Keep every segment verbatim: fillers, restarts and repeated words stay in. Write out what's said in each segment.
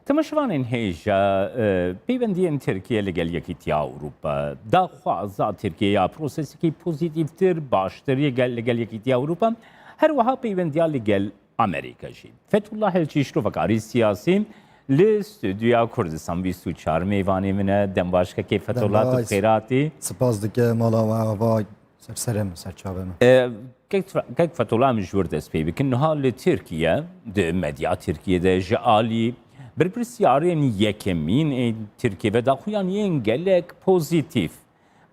Temaşevanên hêja, e, peywendiyên Tirkiye li gel Yekîtiya Ewropa, daxwaza Tirkiye ya prosesekî pozîtîftir, baştir yê gel, li gel Yekîtiya Ewropa, her wiha peywendiya li gel Amerîka jî. Fethullah Elçî, şirovekarî siyasî, li Stûdyoya Kurdistan bîst û çar mêvanê min e. Dem baş kekê Fethullah, tu bi xêr hatî. Spas dike mala we ava. Ser serê min, ser çavê min. E, kek, kek Fethullah, em ji wir dest pê bikin. Niha li Tirkiye, di medya Tirkiye de ji alî berpirsyarên yekemîn ên Tirkiye ve daxuyaniyên gelek pozîtîf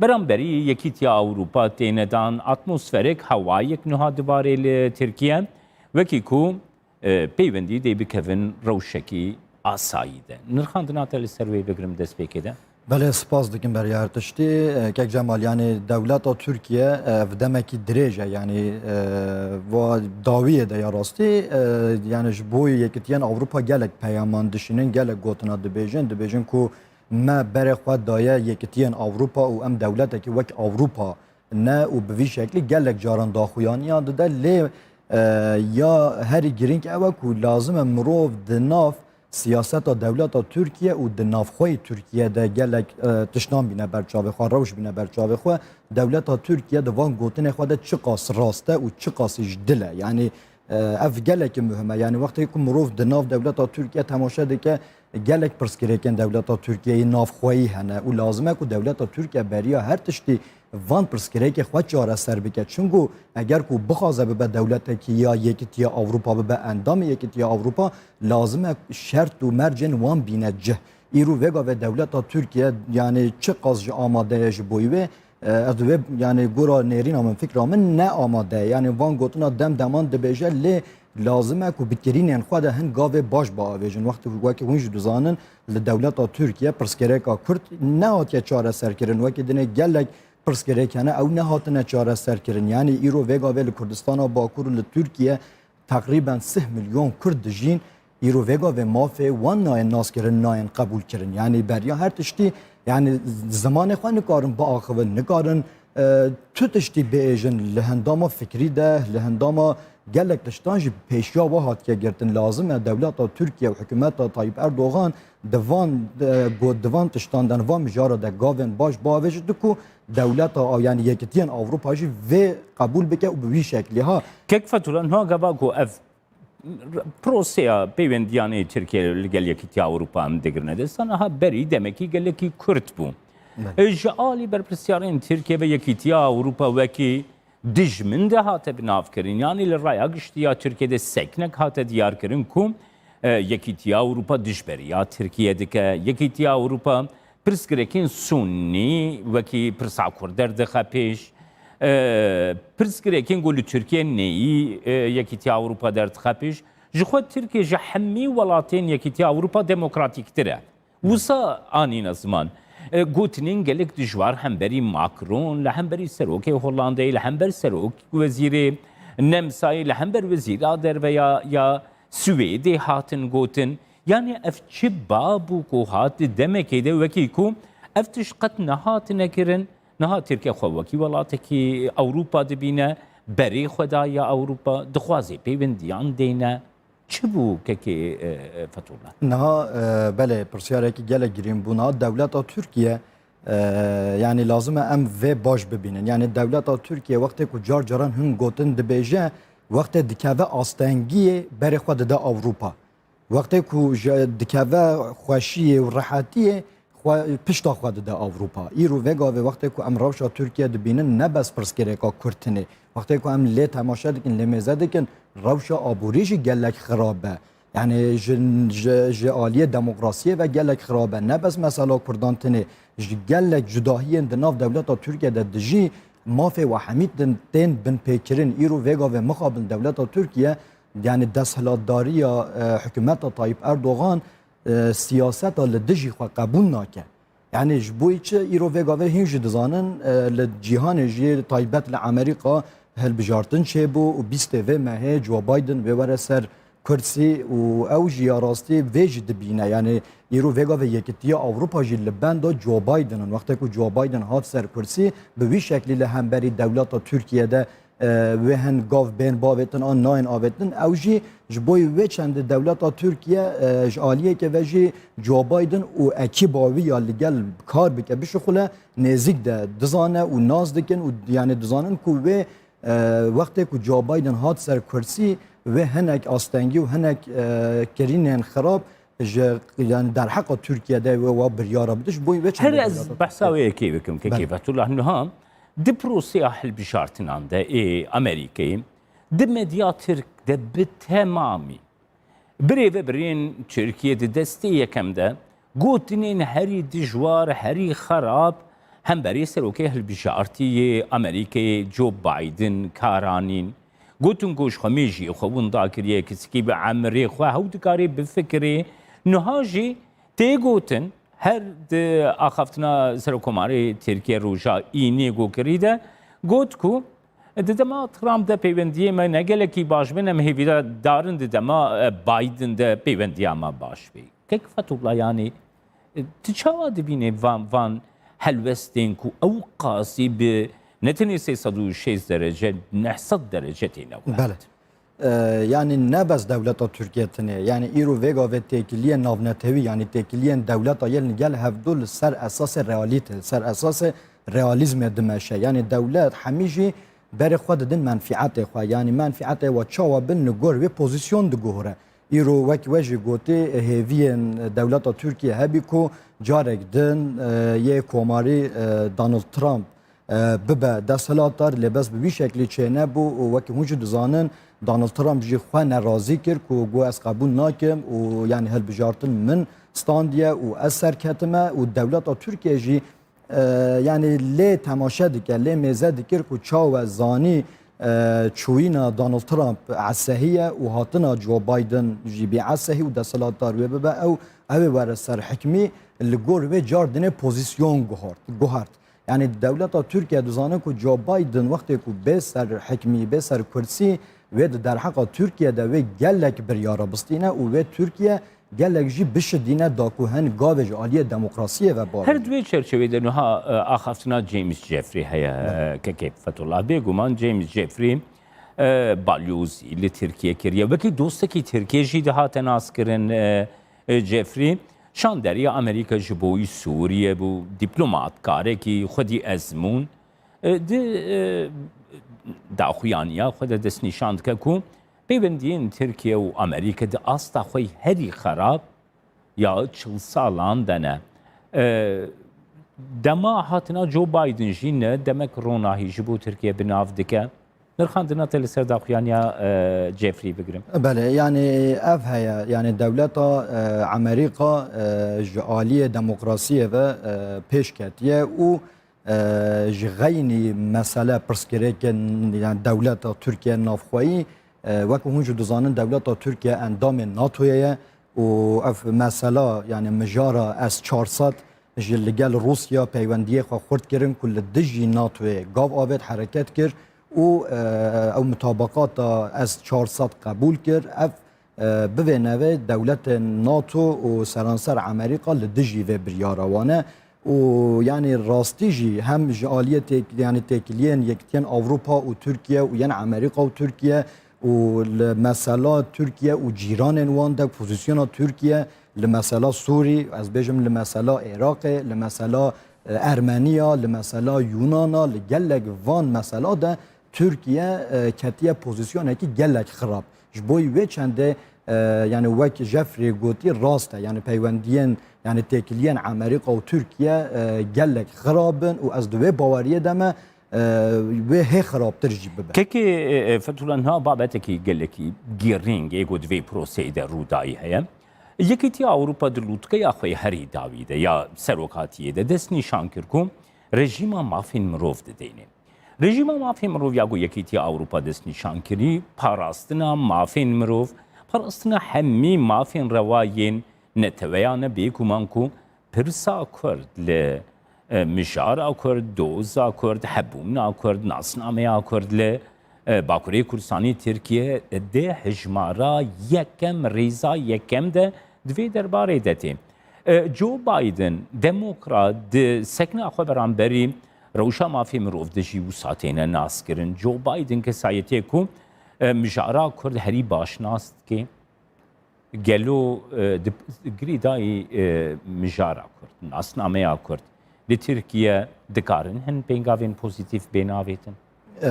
beramberî Yekîtiya Ewropa têne dan, atmosferek, hewayek niha dibarê li Tirkiye, wekî ku e, peywendî dê bikevin rewşekî asayî de. Nirxandina te li ser wê bigirim destpêkê de? Belê, spas dikim beriya her tiştî. E, kek Cemal, yanî dewleta Tirkiye, e, ev demekî dirêj e, yanî, e, va dawiyê de ya rastî, e, yanî ji bo Yekîtiyên Ewropa gelek peyaman dişînin, gelek gotina dibêjin, dibêjin ku me berê xwe daye Yekîtiyên Ewropa û em dewletekî wek Ewropa ne û bi vî şeklî gelek caran daxuyaniyan dide, lê, e, ya herî girîng ew e ku lazim e mirov di nav siyaseta dewleta Tirkiye û di navxweyê Tirkiye de gelek, e, tiştan bîne ber çavê xwe, rewş bîne ber çavê xwe. Dewleta Tirkiye di van gotinê xwe de çiqas rast e û çiqasî ji dil e. Yanî, e, ev gelekî muhim e. Yanî wextê ku mirov di nav dewleta Tirkiye temaşe dike, gelek pirsgirêkên dewleta Tirkiyeyê navxweyî hene û lazim e ku dewleta Tirkiye beriya her tiştî van pirsgirêkê xwe çareser bike. Çimku eger ku bixwaze bibe dewletekî ya Yekîtiya Ewropa, bibe endamê Yekîtiya Ewropa, lazim e şert û mercên wan bîne cih. Îro vê gavê dewleta Tirkiye, yanî çiqas jî amade ye ji bo wê, e, ez divê, yanî gora nêrîna min, fikra min ne amade ye. Yanî van gotina dem deman dibêje, lê lazim e ku bi kirînên xwe de hin gavê baş biavêjin. Wextê wekî hûn jî dizanin, li dewleta Tirkiye pirsgirêka Kurd nehatiye çareserkirin. Wekî dinê gelek pirsgirêk hene, ew nehatine çareserkirin. Yanî îro vê gavê li Kurdistana Bakur û li Tirkiye teqrîben sih milyon Kurd dijîn. Îro vê gavê mafê wan nayên naskirin, nayên qebûlkirin. Yanî beriya her tiştî, yanî zimanê xwe nikarin biaxivin, nikarin, e, tu tiştî biêjin. Li hindama fikrî de, li hindama gelek tiştan jî pêşiya we hatiye girtin. Lazim e dewleta Tirkiye û hikûmeta Tayyip Erdogan di van, e, go-, di van tiştan de, van mijara de gavên baş biavêjin ku dewleta, yanî Yekîtiyên Ewropa jî vê qebûl bike û bi wî şeklî ha. Kek Fethullah, niha gava ku ev proseya peywendiyan ê Tirkiye li gel Yekîtiya Ewropa em digirine dest, niha berî demekî gelekî kurt bû. Belê. Ji alî berpirsyarên Tirkiye ve Yekîtiya Ewropa wekî dijmin de hate binavkirin. Yanî li raya giştî ya Tirkiye de seknek hate diyarkirin ku, e, Yekîtiya Ewropa dijberiya Tirkiye dike. Yekîtiya Ewropa pirsgirêkên sunî wekî pirsa Kurd derdixe pêş. E, pirsgirêkên ku li Tirkiye neyî, e, Yekîtiya Ewropa derdixe pêş. Ji xwe Tirkiye ji hemî welatên Yekîtiya Ewropa demokratîktir e. Wisa anîne ziman. E, gotinên gelek dijwar hemberî Macron, li hemberî serokê Hollandayê, li hember serok wezîrê Nemsayê, li hember wezîra derve ya, ya Swêdê hatin gotin. Yanî ev çi ba bû ku hat di demekê de wekî ku ev tişt qet nehatine kirin, niha Tirkiye xwe wekî welatekî Ewropa dibîne, berê xwe daye Ewropa, dixwaze peywendiyan deyne. Çi bû kekê, e, e, Fethullah? Niha, e, belê, pirsiyarekî gelek girîng bû. Niha dewleta Tirkiye, e, yanî lazim e em vê baş bibînin. Yanî dewleta Tirkiye wextê ku car caran hin gotin dibêje, wextê dikeve astengiyê berê xwe dide Ewropa. Wextê ku ji dikeve xweşiyê û rehetiyê xwe, pişta xwe dide Ewropa. Îro vê gavê wextê ku em rewşa Tirkiye dibînin, ne bes pirsgirêka Kurd tune. Wextê ku em lê temaşe dikin, lê mêze dikin, rewşa aborî jî gelek xirab e. Yanî ji, ji, ji aliyê demokrasiyê ve gelek xirab e. Ne bes mesela Kurdan tune, ji gelek cudahiyên di nav dewleta Tirkiye de dijî mafê we hemî din tên binpêkirin. Îro vê gavê mixabin dewleta Tirkiye, yanî desthilatdariya, e, hikûmeta Tayyip Erdogan, e, siyaseta li dijî xwe qebûl nake. Yanî ji bo çi îro vê gavê hîn jî dizanin, e, li cîhanê jî taybet li Amerîka hilbijartin çêbû û bîstê vê mehê Joe Biden wê were ser kursî û ew jî ya rastî vê jî dibîne. Yanî îro vê gavê Yekîtiya Ewropa jî li benda Joe Biden in. Wextê ku Joe Biden hat ser kursî, bi wî şeklî li hemberî dewleta Tirkiye de e, wê hin gav bên bavêtin an nayên avêtin. Ew jî ji bo wê çendê dewleta Tirkiye, e, ji aliyeke ve jî Joe Biden û ekîba wî ya li gel kar bike bişuxule nêzîk de dizane û nas dikin û yani dizanin ku wê, e, wextê ku Joe Biden hat ser kursî wê hinek astengî û hinek, e, kirînên xirab ji, yani derheqa Tirkiye de wê wa biryara bide ji bo wê çendê Her ez dewleta behsa Tirkiye. wê yekê bikim, Belê. Kekê Fethullah. Niha di proseya hilbijartinan de ê Amerîkayê, di medya Tirk de bi temamî birêvebirên Tirkiye di destê yekem de gotinên herî dijwar, herî xerab hemberî serokê hilbijartî yê Amerîkayê Joe Biden karanîn. Gotin ku ji xwe mêjiyê xwe winda kiriye, kesekî bi emirê xwe hew dikarê bifikirê. Niha jî tê gotin, her di axaftina Serokkomarê Tirkiye roja Înê Gokirî de got ku di dema Trump de peywendiyê me ne gelekî baş bin, em hêvîdar in di dema, e, Biden de peywendiya me baş bê. Kek Fethullah, yanî, e, tu çawa dibînî van, van helwestên ku ew qasî bi ne tenê sê sed û şêst derece, neh sed derece têne we? Belê. E, yani ne bes dewleta Tirkiye tine. Yani îro vê gavê têkiliyên navnetewî, yani têkiliyên dewleta yên li gel hevdu li ser esasê realîte, li ser esasê realizmê dimeşe. Yani dewlet hemî jî berê xwe didin menfietê xwe. Yani menfietê we çawa bin li gor wê pozîsyon diguhire. Îro wek we jî gotî, hêviyên dewleta Tirkiye hebî ku carek din, e, yê komarî, e, Donald Trump, e, bibe desthilatdar, lê bes bi vî şeklî çênebû û wekî hûn jî dizanin, Donald Trump jî xwe nerazî kir ku got, ez qebûl nakim û yani hilbijartin min standiye û ez serketime û dewleta Tirkiye jî, e, yani lê temaşe dike, lê mêze dikir ku çawe zanî, e, çûyîna Donald Trump esehî ye û hatina Joe Biden jî bî esehî û desthilatdar wê bibe ew, ew ê were ser hikmî, li gor wê car dinê pozîsyon guhart, guhart. Yani dewleta Tirkiye dizane ku Joe Biden wextê ku bê ser hikmî, bê ser kursî, wê di derheqa Tirkiye de wê gelek biryara bistîne û wê Tirkiye gelek jî bişidîne da ku hin gavê ji aliyê demokrasiyê ve bavê. Her di wê çerçevê de niha, e, axaftina James Jeffrey heye, e, kekê Fethullah. Bêguman James Jeffrey, e, balyozî li Tirkiye kiriye. Wekî dostekî Tirkiye jî dihate naskirin, e, e, Jeffrey. Şanderiya Amerîka ji bo wî Sûriye bû, dîplomatkarekî xwedî ezmûn, e, di, e, daxuyaniya xwe de destnîşan dike ku peywendiyên Tirkiye û Amerîka di asta xwe herî xerab ya çil salan de ne. E, dema hatina Joe Biden jî ne demek ronahî ji bo Tirkiye bi nav dike. Nirxandina te li ser daxuyaniya, e, Jeffrey bigirim. Belê, yani ev heye, yani dewleta, e, Amerîka, e, ji aliyê demokrasiyê ve, e, pêş ketiye û, e, ji xeynî mesele pirsgirêkên, yani dewleta Tirkiye navxweyî, e, wekî hûn jî dizanin dewleta Tirkiye endamê NATO'yê ye û ev mesela, yani mijara S çar sed ji li gel Rûsya peywendiyê xwe xurt kirin ku li dijî NATO'yê gav avêt, hereket kir û, e, ew mutabaqata S çar sed qebûl kir. Ev, e, bivê neve dewletên NATO û seranser Amerîka li dijî vê biryara wan e û yani rastî jî hem ji aliyê têk-, yani têkiliyên Yekitiyên Ewropa û Tirkiye û yên Amerîka û Tirkiye û li mesela Tirkiye û cîranên wan de, pozîsyona Tirkiye li mesela Sûrî, ez bêjim li mesela Iraqê, li mesela, e, Ermeniya, li mesela Yunana, li gelek van mesela de Tirkiye, e, ketiye pozîsyonekî gelek xirab. Ji bo wê çendê, e, yani wek Jeffrey gotî rast e, yani peywendiyên, yani têkiliyên Amerîka û Tirkiye, e, gelek xirab in û ez di wê baweriyê de me, e, wê hê xirabtir jî bibe. Kekê, e, e, Fethullah, niha babetekî gelekî girîng ê ku di vê proseyê de rûdayî heye. Yekîtiya Ewropa di lûtkeya xwe herî dawî de ya serokatiyê de dest nîşan kir ku rejîma mafên mirov didêne. Rejîma mafên mirov ya ku Yekîtiya Ewropa dest nîşan kirî, parastina mafên mirov, parastina hemî mafên rewa yên neteweyane bêguman ku pirsa Kurd li, e, mijara Kurd, doza Kurd, hebûna Kurd, nasnameya Kurd li, e, Bakurê Kurdistanê Tirkiye di hejmara yekem, rêza yekem de di vê derbarê de tê. E, Joe Biden, demokrat, di sekna xwe beramberî Rewşa mafê mirov de jî wisa têne naskirin. Joe Biden kesayetê ku, e, mijara Kurd herî baş nas dike. Gelo, e, di, girêdayî, e, mijara Kurd, nasnameya Kurd li Tirkiye dikarin hin pêngavên pozîtîf bên avêtin? E,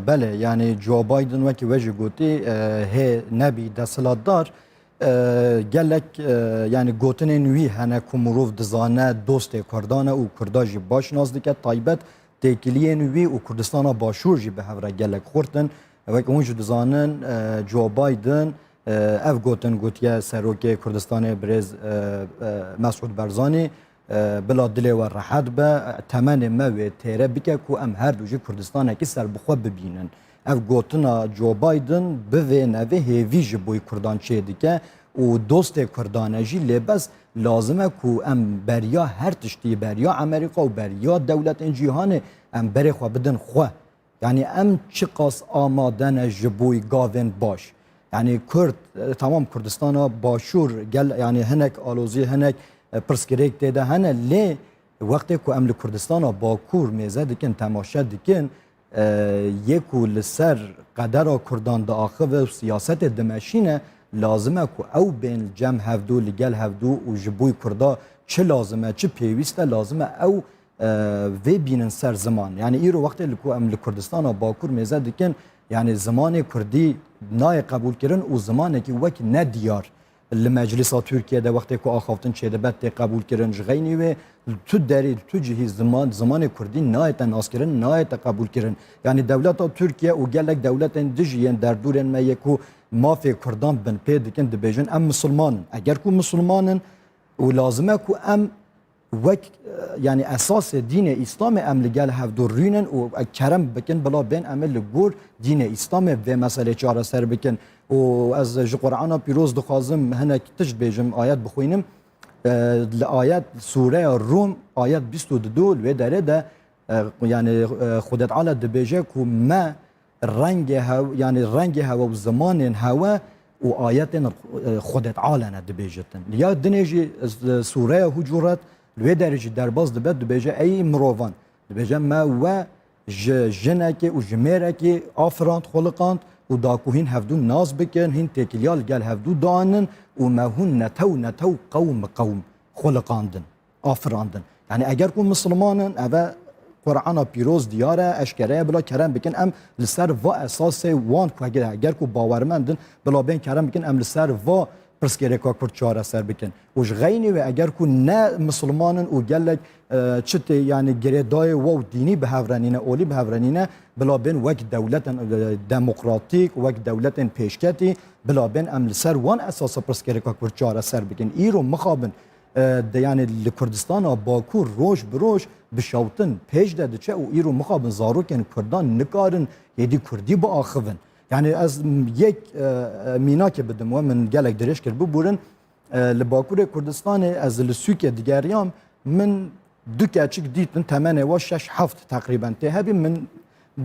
belê, yanî Joe Biden wekî we jî gotî, e, hê nebî desthilatdar, e, gelek, e, yanî gotinên wî hene ku mirov dizane dostê Kurdan e û Kurda jî baş nas dike, taybet têkiliyên wî û Kurdistana Başûr jî bi hev re gelek xurt in. Wek hûn jî dizanin, e, Joe Biden, e, ev gotin gotiye Serokê Kurdistanê birêz, e, e, Mesûd Barzanî, e, bila dilê we rehet be, temenê me wê têre bike ku em her du jî Kurdistanekî serbixwe bibînin. Ev gotina Joe Biden bi vê nevê hêvî ji bo Kurdan çêdike û dostê Kurdan e jî, lê bes lazim e ku em beriya her tiştî, beriya Amerîka û beriya dewletên cîhanê em berê xwe bidin xwe. Yanî em çiqas amade ne ji bo gavên baş. Yanî Kurd, e, temam Kurdistana Başûr, gel, yanî hinek alozî, hinek, e, pirsgirêk tê de hene, lê wextê ku em li Kurdistana Bakur mêze dikin, temaşe dikin, e, yê ku li ser qedera Kurdan diaxive û siyasetê dimeşîne, lazim e ku ew bên cem hevdû, li gel hevdû û ji bo Kurda çi lazim e, çi pêwîst e, lazim e ew, e, vê bînin ser ziman. Yanî îro wextê li ku em li Kurdistana Bakur mêze dikin, yanî zimanê Kurdî nayê qebûlkirin û zimanekî wek nediyar li Meclisa Tirkiye de wextê ku axaftin çêdibe tê qebûlkirin. Ji xeynî wê li tu derî, li tu cihî ziman, zimanê Kurdî nayête naskirin, nayête qebûlkirin. Yanî dewleta Tirkiye û gelek dewletên dijî yên derdûrên me yê ku mafê Kurdan binpê dikin, dibêjin em misilman in. Eger ku misilman in û lazim e ku em wek, e, yanî esasê dînê Îslamê em li gel hevdû rûnin û kerem bikin, bila bên em ê li gor dînê Îslamê vê meselê çareser bikin. Û ez ji Qur'ana Pîroz dixwazim hinek tişt bêjim, ayet bixwînim. E, li ayet, sûreya Rûm, ayet bîst û du, li wê derê de, e, yanî, e, Xwedê Teala dibêje ku me rengê hew-, yanî rengê hewe û zimanên hewe û ayetên, e, Xwedê Teala ne dibêjitin. Ya dinê jî, e, sûreya Hucurat li wê derê jî derbas dibe, dibêje, ey mirovan, dibêje, me we ji jinekê û ji mêrekê afirand, xuliqand û da ku hîn hevdû nas bikin, hîn têkiliya li gel hevdû danin û me hûn netew netew, qewm bi qewm xuliqandin, afirandin. Yanî eger ku misilman in, eve Qur'ana pîroz diyar e, eşkere ye, bila kerem bikin em li ser va esasê wan ku eger, eger ku bawermend in, bila bên kerem bikin em li ser va pirsgirêka Kurd çareser bikin. Û ji xeynî wê eger ku ne misilman in û gelek, e, çi tê, yanî girêdayê we û dînî bi hev re nîne, olî bi hev re nîne, bila bên wek dewletên, e, demokratîk, wek dewletên pêşketî, bila bên em li ser wan esasa pirsgirêka Kurd çareser bikin. Îro mixabin, e, de, yanî li Kurdistana Bakur roj bi roj bişewtin pêş de diçe û îro mixabin zarokên Kurdan nikarin êdî Kurdî biaxivin. Yanî ez yek, e, e, mînakê bidim we, min gelek dirêj kir, biborin. E, li Bakurê Kurdistanê ez li sûkê digeriyam, min du keçik dîtin, temenê wa şeş heft teqrîben tê hebî, min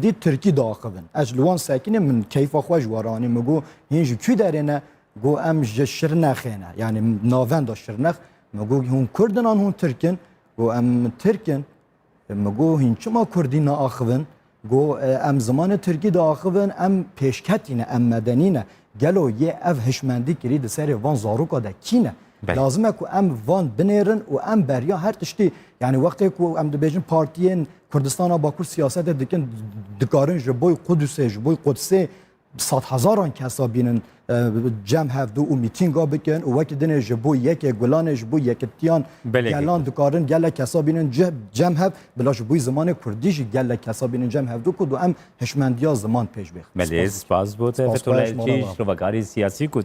dît tirkî diaxivin. Ez li wan sekinî, min keyfa xwe ji we re anî, min got, hîn ji kû derê ne? Got, em ji Şirnexê ne, yanî navenda Şirnex. Min got, hûn Kurd in an hûn Tirk in? Got, em Tirk in. Min got, hîn çima Kurdî naaxivin? Got, e, em zimanê Tirkî diaxivin, em pêşketî ne, em medenî ne. Gelo yê ev hişmendî kirî di serê van zaroka de kî ne? Belê. Lazim e ku em van binêrin û em beriya her tiştî, yanî wextê ku em dibêjin partiyên Kurdistana Bakur siyasetê dikin, dikarin ji bo Qudusê, ji bo Qudsê, sed hezaran kesa bînin, e, cem hevdû û mîtînga bikin û wekî dinê ji bo yekê gulanê, ji bo yekitiyan Belê, gelan dikarin gelek kesa bînin ce-, cem hev, bila ji bo zimanê Kurdî jî gelek kesa bînin cem hevdû ku em hişmendiya ziman pêş bêxin. Belê, spas. Spas bo te, Spas Fethullah xweş, Elçî, mala me. Ji rovekarê siyasî ku